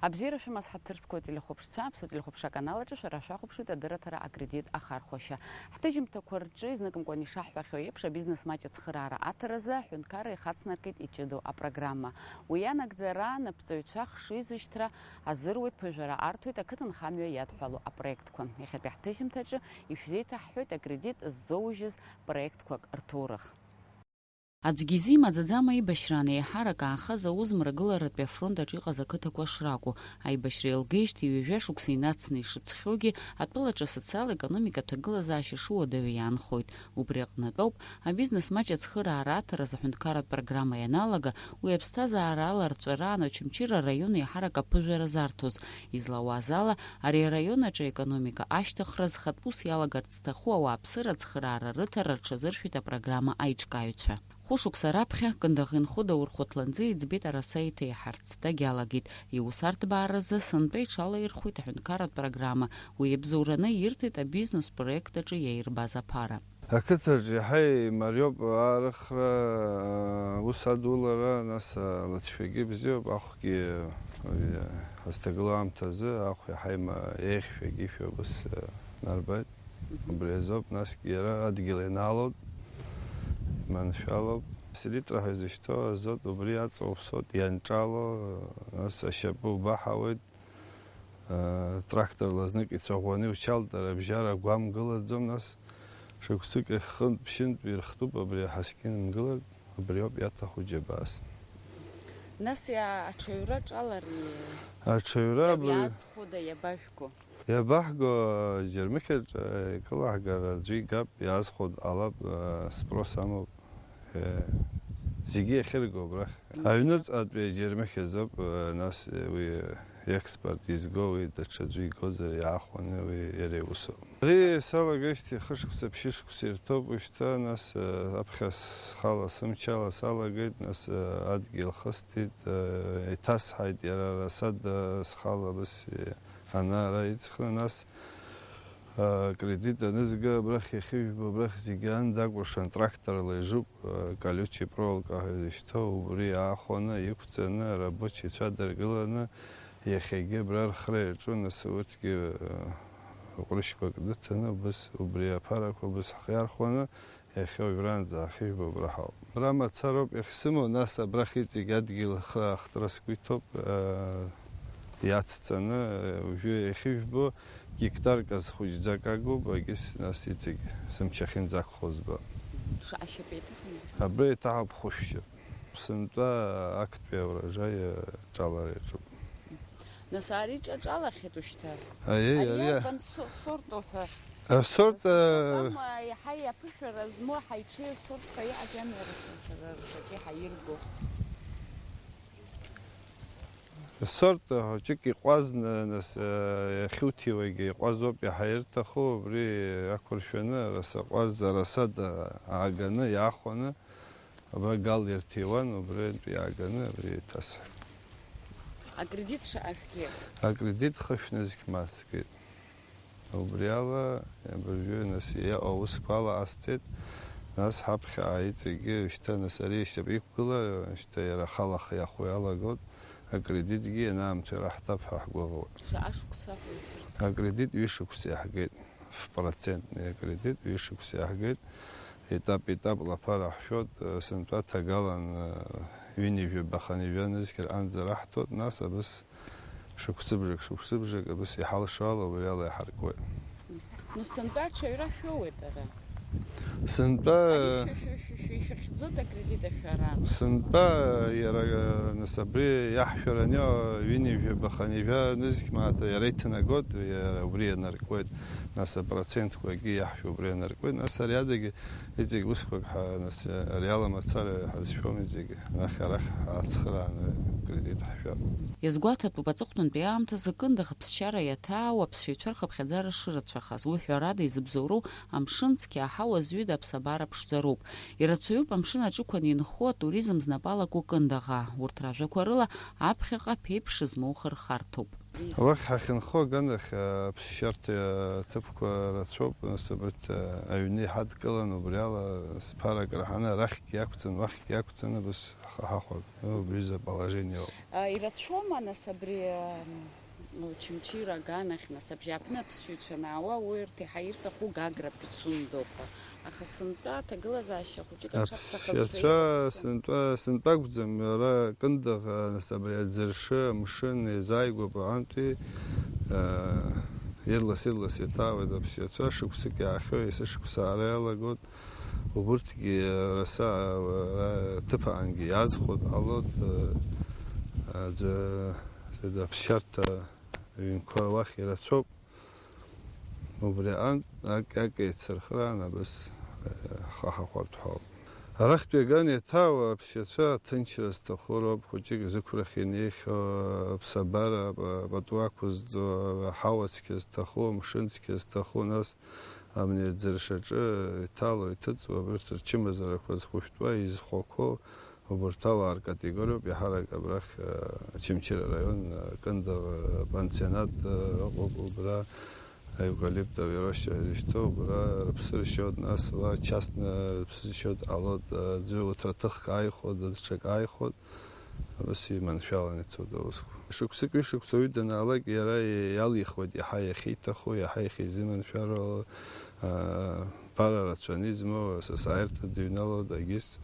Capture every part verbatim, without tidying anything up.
Абзиара шәымаз, ҳаҭыр зқәу ателехәаԥшцәа, Аԥсуа телехәаԥшра аканал аҿы шәара шәахәаԥшуеит адырраҭара Акредит ахархәашьа. Ҳҭыжьымҭақәа рҿы, изныкымкәан ишаҳҳәахьоу еиԥш, абизнес маҷ ацхыраара аҭаразы аҳәынҭқарра ихацнаркит иҷыдоу апрограмма. Уи ианагӡара, анапҵаҩцәа хшыҩзышьҭра азыруеит, ԥыжәара арҭоит ақыҭанхамҩа иадҳәалоу апроектқәа. Иахьатәи ҳҭыжьымҭаҿы ишәзеиҭаҳҳәоит акредит ззоужьыз проектқәак рҭоурых. Аӡәгьы изимаӡаӡам аибашьраан еиҳарак аахаз аус мрагыларатәи афронт аҿы иҟаз ақыҭақәа шракәу. Аибашьра еилгеижьҭеи ҩажәа шықәса инацны ишыҵхьоугьы, атәылаҿы асоциал-економикатә ҭагылазаашьа шыуадаҩу иаанхоит. Убри аҟнытәоуп, абизнес маҷ ацхыраара аҭаразы аҳәынҭқарратә программа ианалага, уи аԥсҭазаара аларҵәараан Очамчыра араион еиҳарак аԥыжәара зарҭоз. Излауаз ала, ари араион аҿы аекономика ашьҭыхра зхатә ус иалагарц зҭаху ауааԥсыра ацхыраара рыҭара рҽазыршәеит апрограмма аиҿкааҩцәа. Хәышықәса раԥхьа Кындыӷ инхо Даур Хәыҭланӡы иӡбеит араса иҭеиҳарц, дагьалагеит. Иус арҭбааразы сынтәа иҽалаирхәеит аҳәынҭқарратә программа, уи иабзоураны ирҭеит абизнес проект аҿы иаирбаз аԥара. Ақыҭаҿ иаҳа имариоуп арыхра, аус адулара, нас алыҵшәагьы бзиоуп, ахәгьы, уи, ҳазҭагылоу аамҭазы ахә иаҳа има-, еиӷьшәагьы ишәа ус, нарбоит. Убри азоуп, насгьы иара адгьыл ианалоит, иманшәалоуп. Селитра ҳәа изышьҭоу азот убри аҵоуп, сот ианҿало, нас ашьапы убаҳауеит, аа, тракторла знык ицәаӷәаны иучалтара абжьара гәамгылаӡом, нас шықәсык ахьхынтә-ԥшьынтә ирхтәуп абри аҳаскьын мгылак. Абриоуп иаҭаху џьабаас. Нас иа-, аҽаҩра ҿаларни? Аҽаҩра иаб-, абри иаазхәода, иабажәго? Иабаҳго, џьармыхьаҿ, э, икылаҳгар аӡәы игап, иаазхәо дҟалап, э, спрос амоуп, э, зегьы иахьырго абрахь. Мгм. Аҩныҵҟатәи аџьармыхьа азоуп, э, нас, э, уи, э, експорт изго, уи даҽаӡәы игозар иаахәаны, уи иара иусоуп. Ари салагеижьҭеи хышықәса, ԥшьышықәса ирҭоуп уажәшьҭа, нас, э, аԥхьа схала, сымчала салагеит, нас, э, адгьыл хысҭеит, э, иҭасҳаит иара арасада схала абас, э, ана-ара иҵхны, нас, э, кредит анызга, абрахь иахьыжәбо, абрахь зегьы андакәыршан, тракторла ижуп, э, колючий проволока ҳәа изышьҭоу, убри аахәаны, иқәҵаны, арабочицәа дыргыланы, иахьагьы абра рхра иаҿу, нас урҭгьы, э, ҟәрышьқәак ныҭаны, убыс, убри аԥарақәа убыс ҳхы иархәаны, иахьа уажәраанӡа ҳахьыжәбо абра ҳауп. Абра мацароуп иахьсымоу, нас абрахь иҵегь адгьыл ахы ахтра сгәы иҭоуп, э, иацҵаны, э, уажәы иахьыжәбо гектарк азхәыҷӡак агуп, агьыс нас иҵегь сымч ахьынӡақәхо збо. Шаҟа шьапы еиҭаҳәаны? Абра еиҭаҳауп хәышә шьап. Сынтәа актәи аурожаи, э, ҿалара иаҿуп. Нас ари ҿаҿалахьеит ушьҭа. Аиеи, ари ари а- иарбан со-, сорт уҳәа? Асорт, э, Ама иаҳа иаԥышәара змоу ҳаиҽеиу сорт ҳәа иҟаӡами ара сара рзы ҳаирго? Асорт, э, хәыҷык иҟәазны, нас, э, иахьуҭиуагьы иҟәазоуп иаҳа ирҭаху, убри ақәыршәаны, араса ҟәаз, арасада ааганы, иаахәаны, Абра гал ирҭиуан, убрантә иааганы абри еиҭасҳәеит. Акредит шаҟа шәгеит? Акредит хышә нызқь мацкит. Убри ала, абыржәы, нас, иаҟа аусқәа алаҟасҵеит, нас ҳаԥхьа иҵегьы шьҭа, нас, ари ашьапы иқәгыла, шьҭа иара ахала ахы иахәо иалагоит, акредитгьы ианаамҭоу ираҳҭап ҳәа ҳгәыӷуеит. Шаҟа шықәса ҳәа? Акредит ҩышықәса иаҳгеит. Фпроцентни акредит ҩышықәса иаҳгеит, етап-етапла аԥара ҳшәот, сынтәа ҭагалан, ҩынҩажәа баха нижәа нызқь рҟынӡа раҳҭот, нас абас шықәсыбжак, шықәсыбжак абас иҳалшо ала убри ала иҳаркуеит. Ну, сынтәа аҽаҩра шәоуеит ара? Сынтәа Ишәыхьӡоит акредит ашәара? Сынтәа иара, нас, абри иаҳшәараны ҩынҩажәа баха нижәа нызқь мааҭ иара иҭанагот, иара убри ианаркуеит. Нас апроцентқәагьы иаҳшәо убри анаркуеит, нас ари адагьы иҵегь усқәак ҳа-, нас ари ала мацара ҳазшәом иҵегь, анахь арахь ҳацхрааны акредит ҳшәап. Иазгәаҭатәуп, аҵыхәтәантәи аамҭазы Кындыӷ аԥсшьара иаҭаау аԥсшьаҩцәа рхыԥхьаӡара шырацәахаз. Уи ҳәарада изыбзоуроу амшын цқьа аҳауа зҩыда аԥсабара ԥшӡароуп. Ирацәаҩуп амшын аҿықәан инхо атуризм знапы алаку Кындыӷаа. Урҭ ражәақәа рыла, аԥхьаҟа ԥеиԥш змоу хырхарҭоуп. Уахь ҳахьынхо аганахь аԥсшьарҭа ҭыԥқәа рацәоуп, нас абарҭ аҩны иҳадкылан, убри ала сԥара акыр ҳаны, арахьгьы иақәҵан, уахьгьы иақәҵан, абас ҳа-, ҳахәап. Убри изы положение ауп. А, ирацәоума, нас, абри, ам, Очамчыра аганахь, нас, абжьааԥны аԥсшьаҩцәа анаауа, урҭ иаҳа ирҭаху Гагра Пицундоуп ҳәа? Аха сынтәа аҭагылазаашьа хәыҷык аҽаԥсахазшәа аԥсшьацәа иҟоуп. Сынтәа, сынтәа акәӡам, ара Кындыӷ, нас, абри аӡыршы, амшын еизааигәоуп аҟантәи, а, ирлас-ирлас иҭаауеит аԥсшьацәа, шықәсык иаахьоу, есышықәса аара иалагоит. Убырҭгьы раса, ара ҭыԥаангьы иазхәо дҟалоит, аӡәы, аӡәы аԥсшьарҭа ҩынқәа уахь ирацәоуп. Убри аҟынтә акы-акы еицырхраан, абас, ҳхы ҳахәартә ҳауп. Арахьтәи аган иаҭаауа аԥсшьацәа аҭынчра зҭаху роуп, хәыҷык зықәрахь инеихьоу аԥсабара, апату ақәызҵо, аҳауа цқьа зҭаху, амшын цқьа зҭаху, нас Амни аӡыршаҿы иҭало, иҭыҵуа абарҭ рчымазарақәа зхәышәтәуа, изхәақәоу, убарҭ ауаа ркатегориоуп, иаҳарак абрахь, а, Очамчыра араион, а, Кындыӷ, а, пансионат, а, ыҟоуп, убра аевкалиптовые роща изышьҭоу, убра рыԥсы ршьоит, нас уа частно рыԥсы зшьоит ҟалоит, а, аӡәы уҭраҭыхк ааихәоит, даҽак ааихәоит. Абас иманшәалан ицоит аусқәа. Шықәсык ҩышықәса уаҩы данаалак, иара иалихуеит иаҳа иахьиҭаху, иаҳа ихизыманшәало, аа, ԥара рацәаны измоу, асасааирҭа дыҩналоит, агьыс,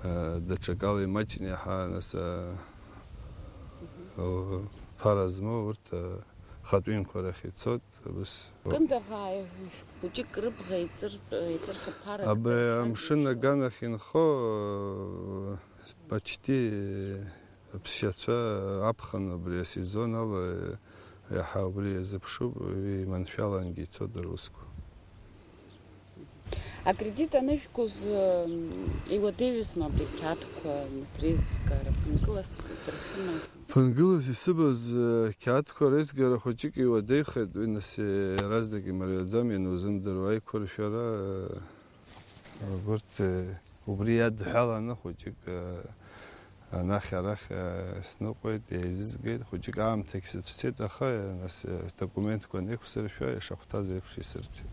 аа, даҽакала имаҷны иаҳа, нас, аа, ԥара змоу урҭ, аа, хатә ҩынқәа рахь ицоит, абас. Кындыӷаа хәыҷык рыбӷа еиҵыртә-, еиҵырхыԥарак Абри дырҳан амшын ишьоуп. Аганахь инхо, Почти аԥсшьацәа аԥхын абри асезон ала иаҳа убри иазыԥшуп, уи маншәалангьы ицоит русқәа. Акредит аныжәгоз, м, иуадаҩызма абри ақьаадқәа, нас, реизгара, ԥынгылас дыршәымаз? Ԥынгылас исымаз, э, қьаадқәа реизгара хәыҷык иуадаҩхеит, уи, нас, э, иаразнак имариаӡам, ианузымдыруа аиқәыршәара, э, Убырҭ, э, убри иадҳәаланы хәыҷык, э, анахь-арахь, э, сныҟәеит, еизызгеит, хәыҷык аамҭагь сыцәцеит, аха, э, нас, э, сдокументқәа анеиқәсыршәа, ишахәҭаз еиԥш исырҭеит.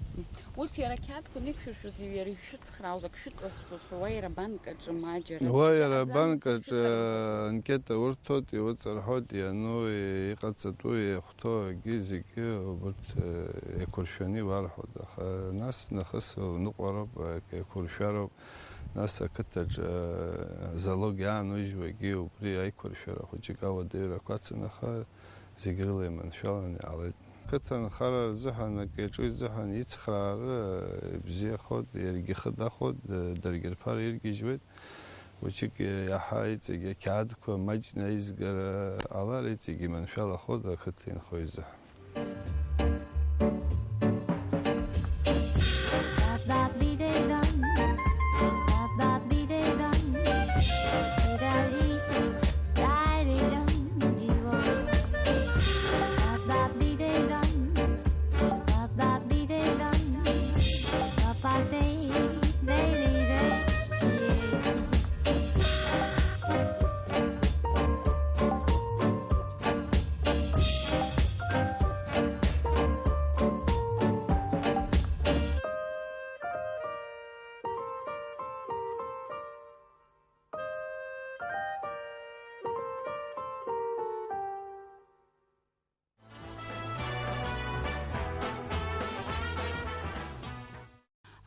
Ус иара ақьаадқәа анеиқәшәыршәоз, иара ишәыцхраауаз, ак шәыҵазкуаз ҳәа, уа иара абанкаҿы, ма џьара Уа иара иҟаӡамыз абанкаҿы, шәыцырҳәоз? Анкета урҭоит, иуҵарҳәоит, иану, иҟаҵатәу, иахәҭоу, акгьы зегьы убырҭ, э, еиқәыршәаны иуарҳәоит, аха нас нахыс уныҟәароуп, еиқәыршәароуп, нас ақыҭаҿы, э, залог иаанужьуагьы убри аиқәыршәара хәыҷык ауадаҩрақәа ацын, аха зегь рыла иманшәалан иҟалеит. Қыҭанхара рзыҳәан, акы иаҿу изыҳәан ицхраара, э, ибзиахоит, иаргьы ихы дахәоит, д-, даргьы рԥара иргьежьуеит. Хәыҷык иаҳа иҵегь ақьаадқәа маҷны аизгара ҟалар, иҵегь иманшәалахоит ақыҭа инхо изы.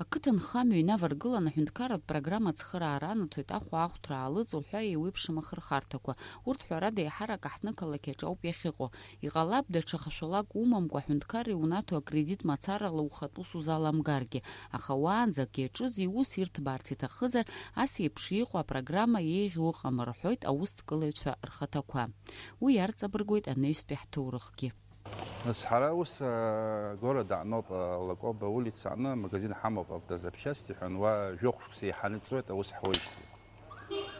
Ақыҭанхамҩа инаваргылан аҳәынҭқарратә программа ацхыраара анаҭоит, ахәа ахәҭра аалыҵ уҳәа еиуеиԥшым ахырхарҭақәа. Урҭ, ҳәарада, еиҳарак аҳҭнықалақь аҿы ауп иахьыҟоу. Иҟалап, даҽа хашәалак умамкәа аҳәынҭқарра иунаҭо акредит мацарала ухатә усузы аламгаргьы. Аха уаанӡа акы иаҿыз иус ирҭбаарц иҭахызар, ас еиԥш иҟоу апрограмма еиӷьу ыҟам, рҳәоит аусҭкылаҩцәа рхаҭақәа. Уи иарҵабыргуеит анаҩстәи ҳҭоурыхгьы. Нас ҳара ус, а, город аҟноуп, а, Лакоба улица аҟны амагазин ҳамоуп, автозапчасти ҳәа, уа жәохә шықәса еиҳаны иҵуеит аус ҳуеижьҭеи.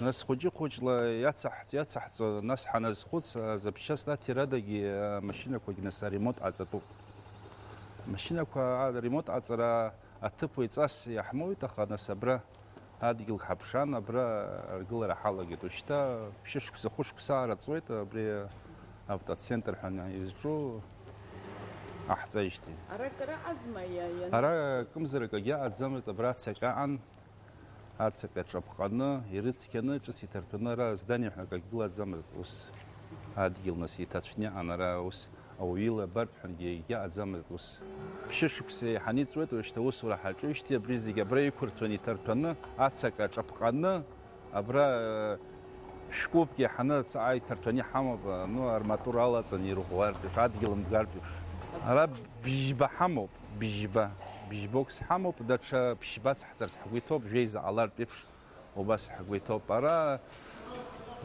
Нас хәыҷы-хәыҷла иацаҳҵ-, иацаҳҵо, нас ҳаназхәыц, а, запчасть аҭирадагьы, а, машьынақәагь нас аремонт ҟаҵатәуп. Амашьынақәа аремонт ҟаҵара аҭыԥ уаҩҵас иаҳмоуит, аха нас абра адгьыл ҳаԥшаан, абра аргылара ҳалагеит. Уажәшьҭа ԥшьышықәса, хәышықәса аараҵуеит абри автоцентр ҳәа изҿу аҳҵаижьҭеи. Ара акыр аҟазма иа-, иан- Ара акымзарак агьаҟаӡамызт, абра ацаҟьа аан, ацаҟьа ҿаԥҟаны, ирыцқьаны, ҿыц иҭарҭәаны ара здание ҳәа акагь гылаӡамызт, ус адгьыл нас иҭацәны иҟан, ара ус ауаҩы илабартә ҳәангьы егьаҟаӡамызт ус. Ԥшьышықәса еиҳаны иҵуеит уажәшьҭа аусура ҳаҿуижьҭеи абри зегьы абра иқәырҭәаны иҭарҭәаны, ацаҟьа ҿаԥҟаны, абра, э, шәкубк еиҳаны ацаҟьа иҭарҭәаны иҳамоуп, э, ну, арматура алаҵаны ирӷәӷәартә еиԥш, адгьыл мгартә еиԥш. Ара бжьба ҳамоуп, бжьба, бжьбокс ҳамоуп, даҽа ԥшьба цҳҵарц ҳгәы иҭоуп, жәеиза ҟалартә еиԥш. Убас ҳгәы иҭоуп. Ара,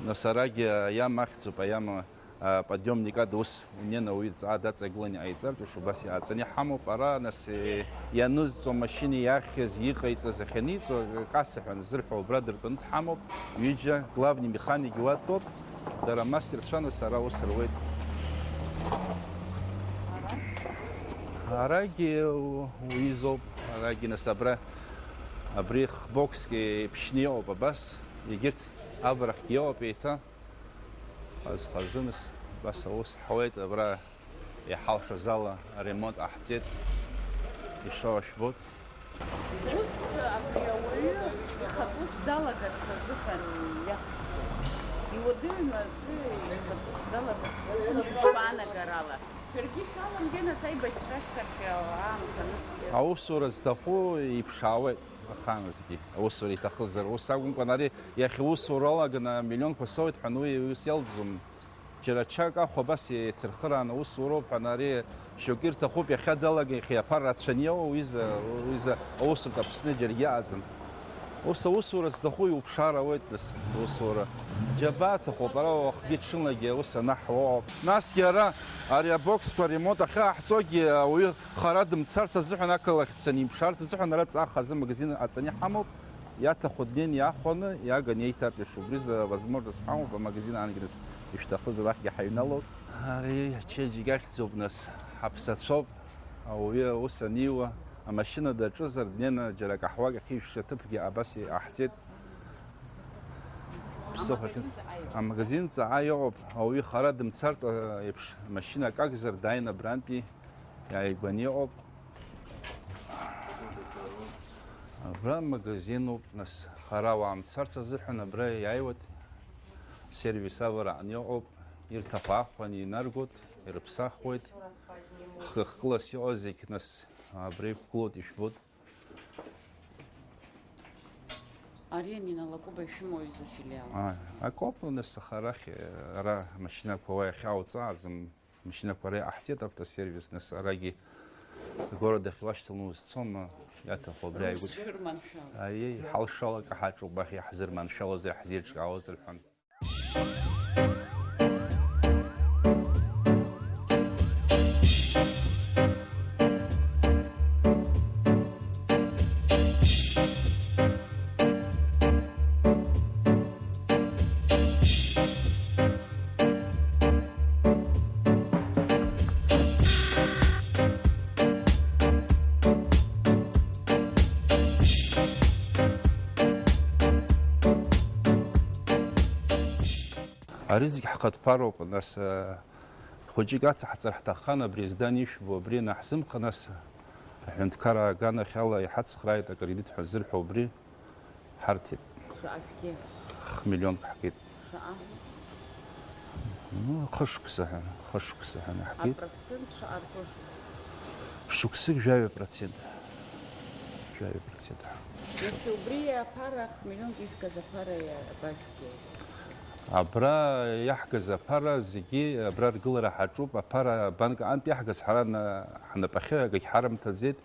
нас, арагьы аиам ахьӡуп, аиама, а, подиомник ада ус унеины ауаҩы дҵаа даҵагыланы иҟаиҵартә еиԥш, убас иааҵаны иҳамоуп. Ара, нас, е, ианызҵо, амашьына иахьыз, иҟаиҵаз, ахьаниҵо, касса ҳәа анзырҳәо, убра дыртәаны дҳамоуп. Ҩыџьа, главный механик уа дтәоуп, дара амастерцәа, нас, ара ус руеит. Арагьы у-, уизоуп, арагьы, нас, абра, абри хбокск еиԥшьны иҟоуп абас, егьырҭ аварахьгьы иҟоуп еиҭа. Хаз-хазы, нас, абас аус ҳауеит, абра иҳалшаз ала аремонт ҟаҳҵеит, ишоу шәбоит. Ус абри ауаҩы ихатә ус далагарц азыҳәан иақәшәҵоит. Иуадаҩым аӡәы ихатә ус далагарц азыҳәан гәаанагарала. Шәаргьы шәаламгеи, нас, аибашьра ашьҭахь аамҭа анышәкыз. Аусура зҭаху иԥшаауеит ахааназгьы. Аусура иҭахызар, ус акәымкәан, ари иахьа усура алаганы амиллионқәа соуеит ҳәа уи ус иалҵӡом. Џьара ҽак ахә абас еицырхырааны аусуроуп ҳәа, ари шьоукы ирҭахуп, иахьа далаган, иахьа иаԥар рацәаны иоуа, уиза, уиза аусутә Аԥсны џьаргьы аӡам. Ус аусура зҭаху иуԥшаар ауеит, нас, аусура. Џьабаа аҭахуп, ара уахгьы ҽынлагьы аус анаҳуа ыҟоуп. Насгьы ара, ари абоксқәа ремонт ахьаҳҵогьы ауаҩы хара дымцарц азыҳәан, ақалақь дцаны имԥшаарц азыҳәан, ара ҵаа хазы магазин аҵаны иҳамоуп. Иаҭаху днеины иахәаны иаганы еиҭартә еиԥш, убри азы возможность ҳамоуп, амагазин аангьы нас ишәҭахыз арахьгьы ҳаҩналоит. Ари ачеиџьыка ахьӡуп, нас, ҳаԥсацәоуп, ауаҩы аус аниуа, амашьына даҿызар, днеины џьара акаҳуак ахьишәшьа аҭыԥгьы абас иҟаҳҵеит. Ԥсыхәа ахьы-, амагазин ҵаҟа иҟоуп, ауаҩы хара дымцартә еиԥш, амашьына акакзар, дааины абрантәи иааигәаны иҟоуп. Абра магазинуп, нас, хара уаамцарц азыҳәан абра иааиуеит, сервис авара аҟны иҟоуп, ирҭаху аахәаны инаргоит, ирыԥсахуеит. Хкы-хкылас иҟоу зегь, нас, абра иқәгылоит, ишәбоит. Ари Амина Лакуба ишәымоу аҩыза афилиал. Ааи, акоуп, нас, аха арахь, ара амашьынақәа уа иахьауҵааӡам. Машьынақәа ара иҟаҳҵеит автосервис, нас арагьы агород ахь иуашьҭаланы узцома, иаҭаху абри ааигәа. Ус шәырманшәалоит. Аиеи, ҳалшалак ҳаҿуп, уахь иаҳзырманшәалозар, иаҳзеиҿкаауазар ҳәа. Ари зегь ҳхатә ԥароуп, нас, хәыҷык ацаҳҵар ҳҭаххан, абри аздание ишәбо, абри анаҳзымха, нас, аҳәынҭқарра аганахьала иҳацхрааит, акредит ҳәа ззырҳәо убри ҳарҭеит. Шаҟа шәгеит? Хмиллионк ҳгеит. Шаҟа? Ну, хышықәса ҳәа, хышықәса ҳәа ҳгеит. Апроцент шаҟа ртәу шықәса? Шықәсык жәаҩа процент. Жәаҩа процент. Нас убри аԥара, хмиллионк ишәгаз аԥара иа-, абашәгеит? Абра иаҳгаз аԥара зегьы абра ргылара ҳаҿуп. Аԥара абанк аҟынтә иаҳгаз ҳара на-, ҳнапахьы акагь ҳарымҭаӡеит.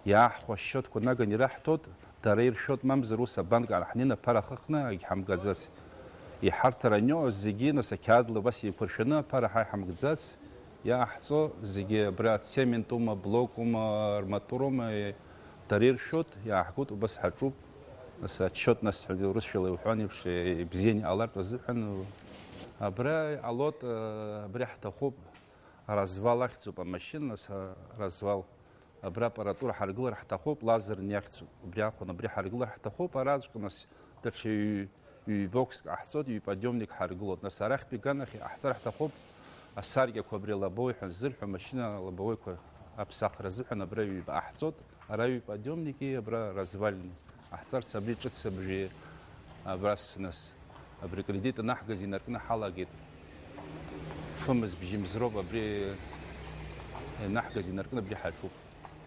Иааҳхәа счетқәа наган ираҳҭоит, дара иршәоит, мамзар ус абанк аҟны ҳнеины аԥара ахыхны агьҳамгаӡац. Иҳарҭар аниоу зегьы, нас, ақьаадла убас еиқәыршәаны аԥара ҳа иҳамгӡац. Иааҳҵо зегьы абра цементума, блокума, арматурума, дара иршәоит, иааҳгоит, убас ҳаҿуп. Нас, отчетность ҳәа урысшәала иуҳәон еиԥш, ибзианы иҟалартә азыҳәан. Абра иҟалоит, абри ҳҭахуп, развал ахьӡуп амашьына, нас, развал. Абра аппаратура ҳаргылар ҳҭахуп, лазерны иахьӡуп. Убри акәын, абри ҳаргылар ҳҭахуп, араҵәҟьа, нас, даҽа ҩ-, ҩ-бокск ҟаҳҵоит, ҩ-подиомник ҳаргылоит. Нас, арахьтәи аганахь иҟаҳҵар ҳҭахуп, Асаркьақәа абри лобовой ҳәа ззырҳәо, амашьына лобовойқәа аԥсахра азыҳәан абра ҩба ҟаҳҵоит, ара ҩба подиомники, абра развалины ҟаҳҵарц, абри ҿыц абжеи абас, нас, абри кредит анаҳгаз инаркны ҳалагеит. Фымз бжьымз роуп абри ианаҳгаз инаркны абри ҳаҿуп.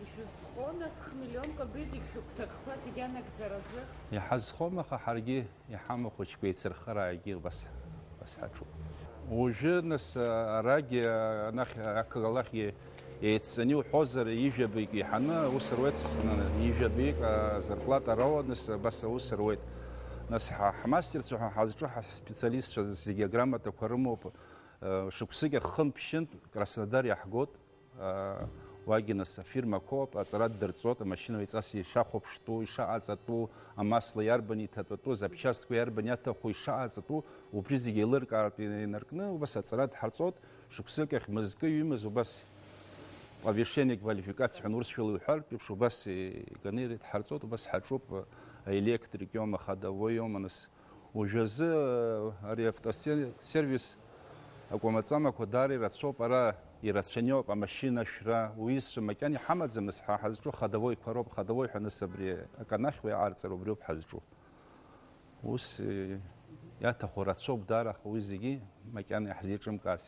Ишәызхо, нас, хмиллионк абри зегь шәыгәҭакқәа зегь анагӡаразы? Иҳазхом, аха ҳаргьы иҳамоу ахәыҷқәа еицырхараагьы убас, убас ҳаҿуп. Уажәы, нас, арагьы, анахь, ақалақьгьы еицҵаны иуҳәозар, ҩажәа баҩык иҳаны аус руеит, ижәа баҩык азарплата роуа, нас, абас аус руеит. Нас ҳа, ҳмастерцәа ҳәа ҳазҿу ҳаспециалистцәа зегьы аграмотақәа рымоуп. Шықәсык ахынтә-ԥшьынтә Краснодар иаҳгоит. Уагьы, нас, афирмақәоуп, аҵара ддырҵоит, амашьына уаҩҵас ишахәаԥштәу, ишаҟаҵатәу, амасла иарбан иҭатәатәу, азапчастьқәа иарбан иаҭаху, ишаҟаҵатәу, убри зегьы еилыркаартә инаркны, убас аҵара дҳарҵоит, шықәсык ахь мызкы ҩымыз убас повышение квалификации ҳәа урысшәала иуҳәартә еиԥш, убас иганы идҳарҵоит, убас ҳаҿуп, аэлектрик иоума, ходовой иоума, нас, Уажәазы ари автосервис акәамаҵамақәа даара ирацәоуп, ара ирацәаны иоуп, амашьына ашәра, уаҩызцәа макьана иҳамаӡам, нас ҳа ҳазҿу ходовойқәа роуп, ходовой ҳәа, нас, абри аканахь уи аарҵара убриоуп ҳазҿу. Ус, э, иаҭаху рацәоуп даара, аха уи зегьы макьана иаҳзеиҿымкаац.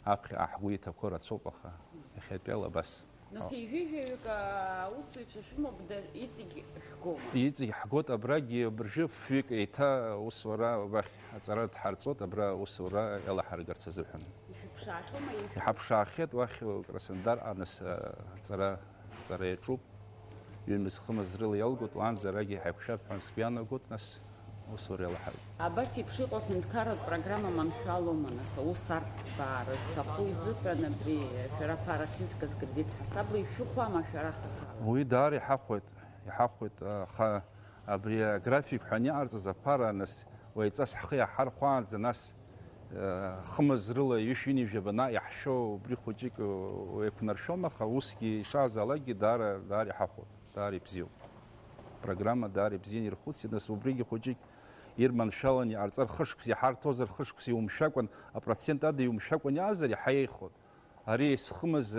Аԥхьаҟа ҳгәы иҭақәо рацәоуп, аха иахьатәиала абас. Нас ҩажәаҩык аусзуҩцәа шәымоуп, да, иҵегь шәгома? Иҵегь ҳгоит, абрагьы абыржәы фҩык еиҭа аусура абахь аҵара дҳарҵоит, абра аусура иалаҳаргарц азыҳәан. Ишәыԥшаахьоума, ишәы- Иҳаԥшаахьеит уахь Краснодар, а, нас, а, аҵара, аҵара иаҿуп. Ҩымыз-хымыз рыла иалгоит, уаанӡа арагьы ҳаиқәшәап ҳәа сгәы иаанагоит, нас, усура иалаҳаргоит. Абас еиԥш иҟоу аҳәынҭқарратә программа маншәалоума, нас, аус арҭбаара зҭаху изыҳәан абри шәара аԥара ахьышәгаз кредит ҳасабла ишәыхәама шәара хаҭала? Уи даара иҳахәоит, иҳахәоит, аха абри аграфик ҳәа аниҟарҵаз аԥара, нас, уаҩҵас ҳхы иаҳархәаанӡа, нас, Хымыз рыла ҩышәи ҩынҩажәи абана иаҳшәо убри хәыҷык еиқәнаршәом, аха усгьы ишаазаалакгьы даара, даара иҳахәоит, даара ибзиоуп. Программа даара ибзианы ирхәыцит, нас убригьы хәыҷык ирманшәалан иҟарҵар, хышықәса иҳарҭозар, хышықәса иумшәакәан, апроцент ада иумшәакәан иаазар, иаҳа еиӷьхон. Ари зхымыз,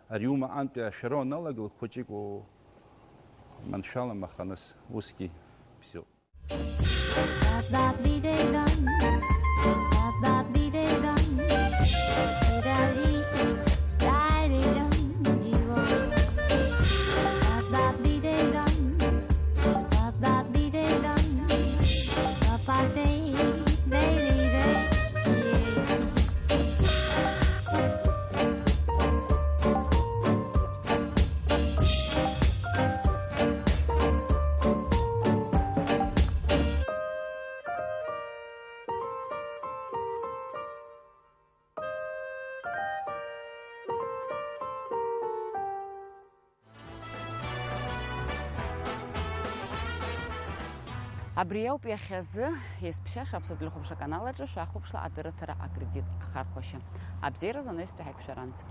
ари умаҟантәи ашәара уаналага, хәыҷык уманшәалам, аха нас усгьы бзиоуп. Абри ауп иахьазы иазԥшьаша Аԥсуа телехәаԥшра аканал аҿы шәахәаԥшла адырраҭара акредит ахархәашьа. Абзиаразы анаҩстәи ҳаиқәшәаранӡа.